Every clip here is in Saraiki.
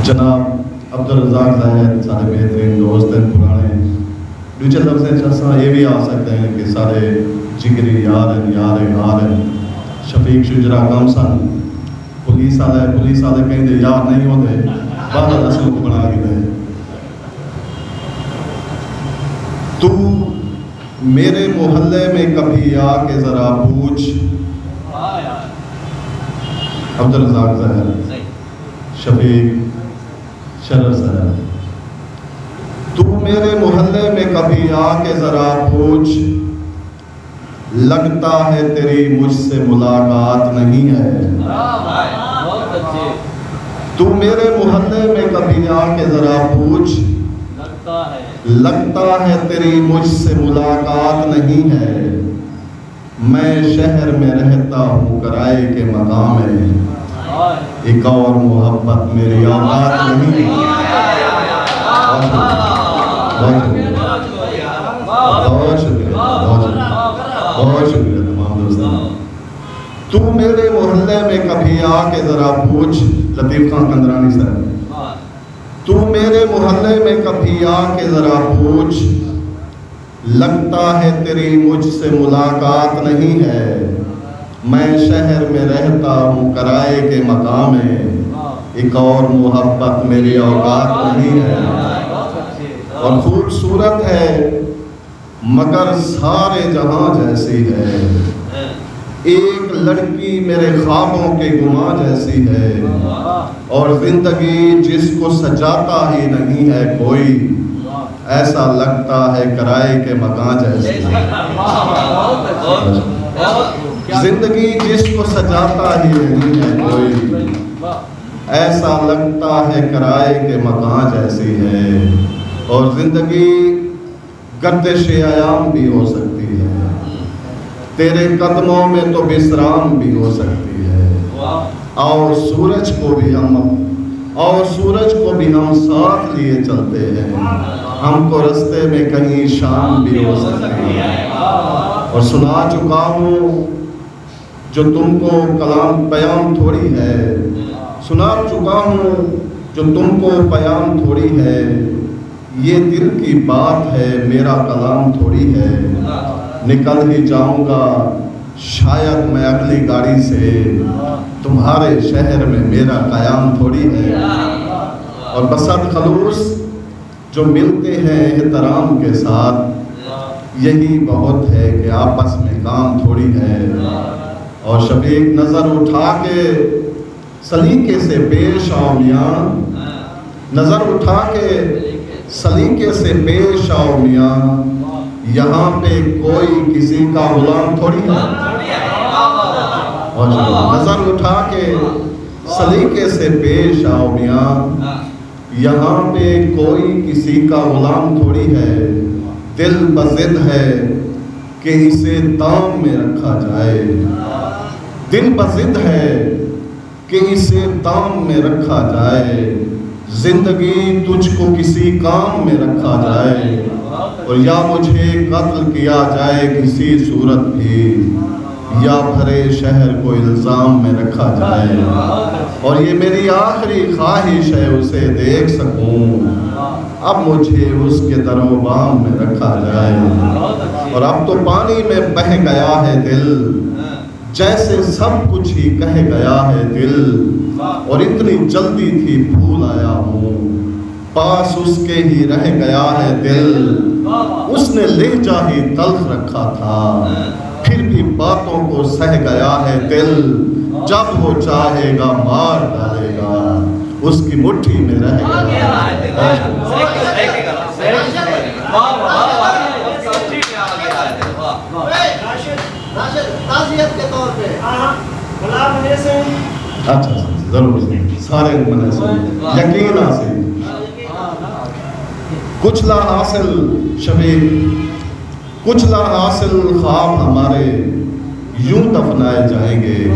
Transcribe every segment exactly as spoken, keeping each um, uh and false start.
جناب عبدالرزاق زاہد ساݙے بہترین دوست ہن، پراݨے، ݙوجھے لفظیں چ اساں اے وی آکھ سڳدے ہیں کہ ساݙے جگری یار ہن، یار ہن، یار ہن۔ شفیق شجرا کم سن، پولیس والے، پولیس والے کہیں دے یار نہیں ہوندے، بہرحال اساں کوں بݨا گھدے۔ تو میرے محلے میں کبھی آ کے ذرا پوچھ۔ عبدالرزاق زاہد، شفیق شرر صاحب، تو میرے محلے میں کبھی آ کے ذرا پوچھ، لگتا ہے تیری مجھ سے ملاقات نہیں ہے۔ تو میرے محلے میں کبھی آ کے ذرا پوچھ، لگتا ہے تیری مجھ سے ملاقات نہیں ہے۔ میں شہر میں رہتا ہوں، کرائے کے مقام ہے، ایک اور محبت میری اوقات نہیں ہے۔ بہت شکریہ، بہت شکریہ، بہت شکریہ، بہت شکریہ، بہت شکریہ، بہت شکریہ تمام دوستوں۔ تو میرے محلے میں کبھی آ کے ذرا پوچھ، لطیف خان کندرانی صاحب، تو میرے محلے میں کبھی آ کے ذرا پوچھ، لگتا ہے تیری مجھ سے ملاقات نہیں ہے۔ میں شہر میں رہتا ہوں، کرائے کے مقام ہے، ایک اور محبت میری اوقات نہیں ہے۔ اور خوبصورت ہے مگر سارے جہاں جیسی ہے، ایک لڑکی میرے خوابوں کے گماں جیسی ہے، اور زندگی جس کو سجاتا ہی نہیں ہے کوئی، ایسا لگتا ہے کرائے کے مکان جیسی ہے۔ زندگی جس کو سجاتا ہی نہیں ہے کوئی، ایسا لگتا ہے کرائے کے مکان جیسی ہے۔ اور زندگی گردش ایام بھی ہو سکتی ہے، تیرے قدموں میں تو بسرام بھی ہو سکتی ہے۔ اور سورج کو بھی ہم، اور سورج کو بھی ہم ساتھ لیے چلتے ہیں، ہم کو رستے میں کہیں شام بھی ہو سکتی ہے۔ اور سنا چکا ہوں جو تم کو کلام پیام تھوڑی ہے، سنا چکا ہوں جو تم کو پیام تھوڑی ہے، یہ دل کی بات ہے، میرا کلام تھوڑی ہے۔ نکل ہی جاؤں گا شاید میں اگلی گاڑی سے، تمہارے شہر میں میرا قیام تھوڑی ہے۔ اور بسنت خلوص جو ملتے ہیں احترام کے ساتھ، یہی بہت ہے کہ آپس میں کام تھوڑی ہے۔ اور شفیق، نظر اٹھا کے سلیقے سے پیش آؤ میاں، نظر اٹھا کے سلیقے سے پیش آؤ میاں، یہاں پہ کوئی کسی کا غلام تھوڑی ہے۔ اور نظر اٹھا کے سلیقے سے پیش آؤ میاں، یہاں پہ کوئی کسی کا غلام تھوڑی ہے۔ دل بضد ہے کہ اسے دام میں رکھا جائے، دل بضد ہے کہ اسے دام میں رکھا جائے، زندگی تجھ کو کسی کام میں رکھا جائے، اور یا مجھے قتل کیا جائے کسی صورت بھی، یا بھرے شہر کو الزام میں رکھا جائے، اور یہ میری آخری خواہش ہے اسے دیکھ سکوں، اب مجھے اس کے در و بام میں رکھا جائے۔ اور اب تو پانی میں بہہ گیا ہے دل، جیسے سب کچھ ہی کہہ گیا ہے دل، اور اتنی جلدی تھی بھول آیا ہوں، پاس اس کے ہی رہ گیا ہے دل، اس نے لہجہ ہی تلخ رکھا تھا، پھر بھی باتوں کو سہ گیا ہے دل، جب وہ چاہے گا مار ڈالے گا، اس کی مٹھی میں رہ گیا ہے دل۔ راشد، راشد، تعزیت کے طور پہ۔ ہاں، ہاں۔ غلام علی سئیں۔ اچھا، اچھا، ضرور سئیں۔ سارے منہ سئیں۔ یقین آ سئیں۔ کچھ لا حاصل شفیق، کچھ لا حاصل خواب ہمارے یوں دفنائے جائیں گے۔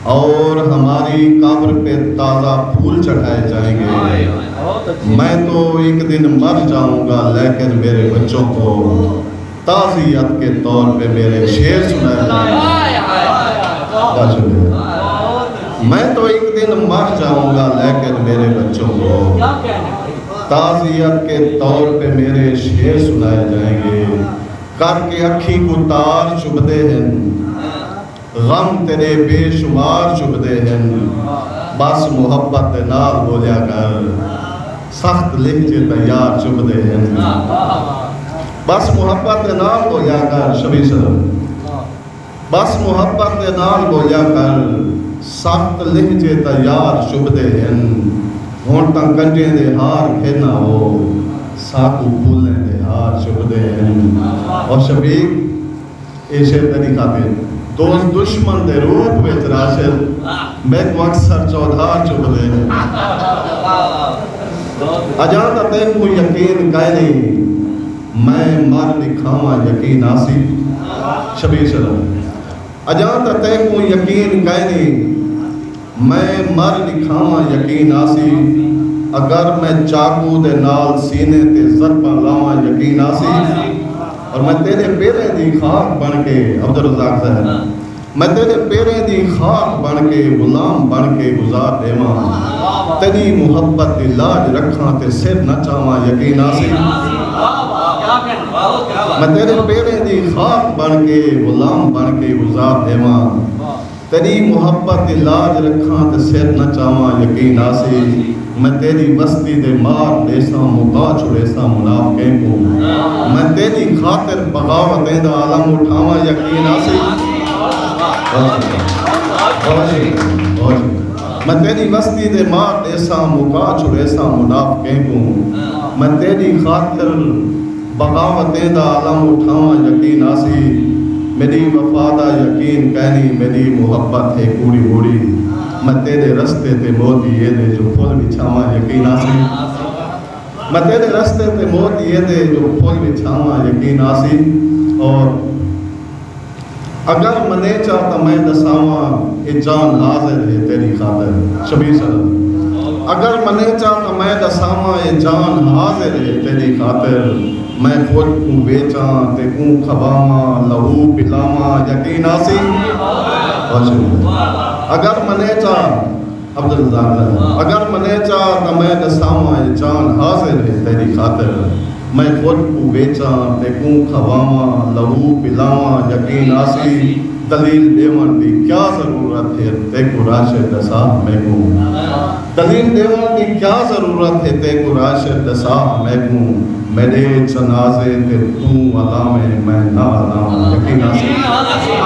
اور ہماری قبر پہ تازہ پھول چڑھائے جائیں گے۔ میں تو ایک دن مر جاؤں گا، لیکن میرے بچوں کو تعزیت کے طور پہ میرے شعر سنائے جائیں گے۔ میں تو ایک دن مر جاؤں گا، لیکن میرے تعزیت کے طور پہ میرے شعر سنائے جائیں گے۔ کر کے اکھیں کوں تار چبھدے ہن، غم تیرے بے شمار چبھدے ہن۔ بس محبت دے نال ٻولیا کر، سخت لہجے تاں یار چبھدے ہن۔ بس محبت دے نال ٻولیا کر، شبیر صاحب۔ بس محبت دے نال ٻولیا کر، سخت لہجے تاں یار چبھدے ہن۔ ہݨ تاں کنجیں دے ہار گھن آؤ، ساکوں پھلیں دے ہار چبھدے ہن۔ اور شفیق، اے شعر تیݙی خاطر۔ دوست دشمن دے روپ وچ راشد، میکوں اکثر چودھار چبھدے ہن۔ اڄاں تاں تیکوں یقین کائنی، میں مر ݙکھاواں یقین آسی۔ شبیر شرف۔ اڄاں تاں تیکوں یقین کائنی، میں مر ݙکھاواں یقین آسی۔ اگر میں چاقو دے نال سینے تے ضرباں لاواں یقین آسی۔ اور میں تیݙے پیریں دی خاک بݨ کے، عبدالرزاق صاحب، میں تیݙے پیریں دی خاک بݨ کے، غلام بݨ کے گزار ݙیواں۔ تیݙی محبت دی لاج رکھاں تے سر نہ چاواں یقین آسی۔ میں تیݙے پیریں دی خاک بݨ کے، غلام بݨ کے گزار ݙیواں۔ تیݙی محبت دی لاج رکھاں تے سر نہ چاواں یقین آسی۔ میں تیݙی وستی دے مار ݙیساں، مکا چھڑیساں منافقیں کوں۔ میں تیݙی خاطر بغاوتیں دا علم اٹھاواں یقین آسی۔ بہت شکریہ۔ بہت شکریہ۔ بہت شکریہ۔ میں تیݙی وستی دے مار ݙیساں، مکا چھڑیساں منافقیں کوں۔ میں تیݙی خاطر بغاوتیں دا علم اٹھاواں یقین آسی۔ میݙی وفا دا یقین کائنی، میݙی محبت ہے کوڑی موڑی۔ میں تیݙے رستے تے موتی ایندے جو پھل وچھاواں یقین آسی۔ میں تیݙے رستے تے موتی ایندے جو پھل وچھاواں یقین آسی۔ اور اگر منیچا تاں میں ݙساواں، اے جان حاضر ہے تیݙی خاطر۔ شبیر صاحب، اگر منیچا تاں میں ݙساواں، اے جان حاضر ہے تیݙی خاطر۔ میں خود کوں ویچاں تے کوں کھواواں، لہو پلاواں، یقین آسی۔ بہت شکریہ۔ اگر منیچا عبدالرزاق صاحب، اگر منیچا تاں میں ݙساواں، اے جان حاضر ہے تیݙی خاطر۔ میں خود کوں ویچاں تے کوں کھواواں، لہو پلاواں، یقین آسی۔ دلیل ݙیوݨ دی کیا ضرورت ہے، تیکوں راشد ݙسا میکوں۔ دلیل ݙیوݨ دی کیا ضرورت ہے، تیکوں راشد ݙسا میکوں۔ میݙے جنازے تے توں الاویں، میں نہ الاواں، یقین آسی۔